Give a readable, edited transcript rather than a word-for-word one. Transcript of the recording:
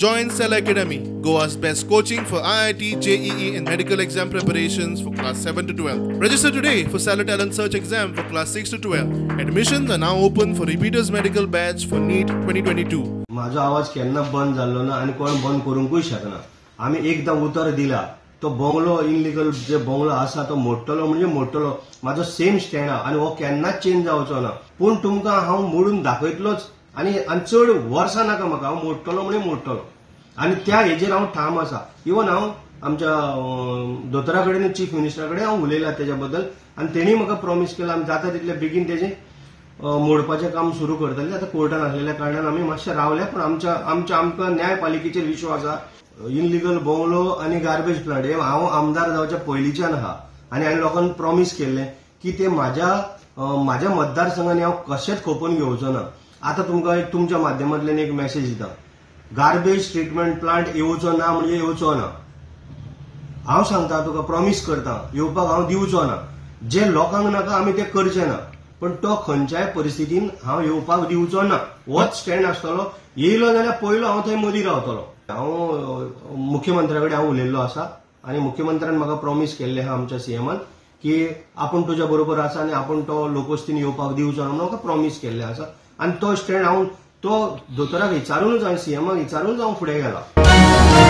Join Cell Academy, Goa's best coaching for IIT, JEE and medical exam preparations for class 7 to 12. Register today for Cellar Talent Search exam for class 6 to 12. Admissions are now open for repeaters medical batch for NEET 2022. म्हाजो आवाज केन्ना बंद जाल्लो ना आनी कोण बंद करूंकूय शकना. आमी एकदां उतर दिला तो बंगलो इनलिगल जे बंगलो आसा तो मोडटलो म्हणजे मोडटलो. म्हाजो सेम स्टँड आहा आनी हो केन्नाच चेंज जावचो ना. पूण तुमकां हांव मोडून दाखयतलोच आनी चड वर्सां नाका म्हाका, हांव मोडटलो म्हणजे मोडटलो आनी त्या हेजेर हांव ठाम आसा. इवन हांव आमच्या दोतोरा कडेन, चीफ मिनिस्टरा कडेन हांव उलयला तेज्या बद्दल आनी तेणी म्हाका प्रॉमीस केला आमी जाता तितले बेगीन तेजें मोडपाचें काम सुरू करतले. आतां कोर्टान आसलेल्या कारणान आमी मातशें रावले, पूण आमच्या आमच्या आमकां न्यायपालिकेचेर विश्वास आसा. इनलिगल बंगलो आनी गार्बेज प्लांट हे हांव आमदार जावच्या पयलींच्यान आहा आनी हांवें लोकांक प्रॉमीस केल्लें की ते म्हाज्या म्हाज्या मतदारसंघांनी हांव कशेंच खोपून घेवचो ना. आतां तुमकां एक तुमच्या माध्यमांतल्यान एक मॅसेज दिता, गार्बेज ट्रिटमेंट प्लांट येवचो ना म्हणजे येवचो ना. हांव सांगता तुका, प्रॉमीस करता, येवपाक हांव दिवचो ना. जे लोकांक नाका आमी ते करचे ना, पण तो खंयच्याय परिस्थितीन हांव येवपाक दिवचो ना. होच स्टँड आसतलो. येयलो जाल्यार पयलो हांव थंय मदीं रावतलो. हांव मुख्यमंत्र्या कडेन हांव उलयल्लो आसा आनी मुख्यमंत्र्यान म्हाका प्रॉमीस केल्लें आहा आमच्या सीएमान की आपूण तुज्या बरोबर आसा आनी आपूण तो लोकवस्तीन येवपाक दिवचो ना म्हणून म्हाका प्रॉमीस केल्लें आसा. आनी तो स्टँड हांव तो दोतोराक विचारूनच, हांवें सीएमाक विचारूनच हांव फुडें गेला.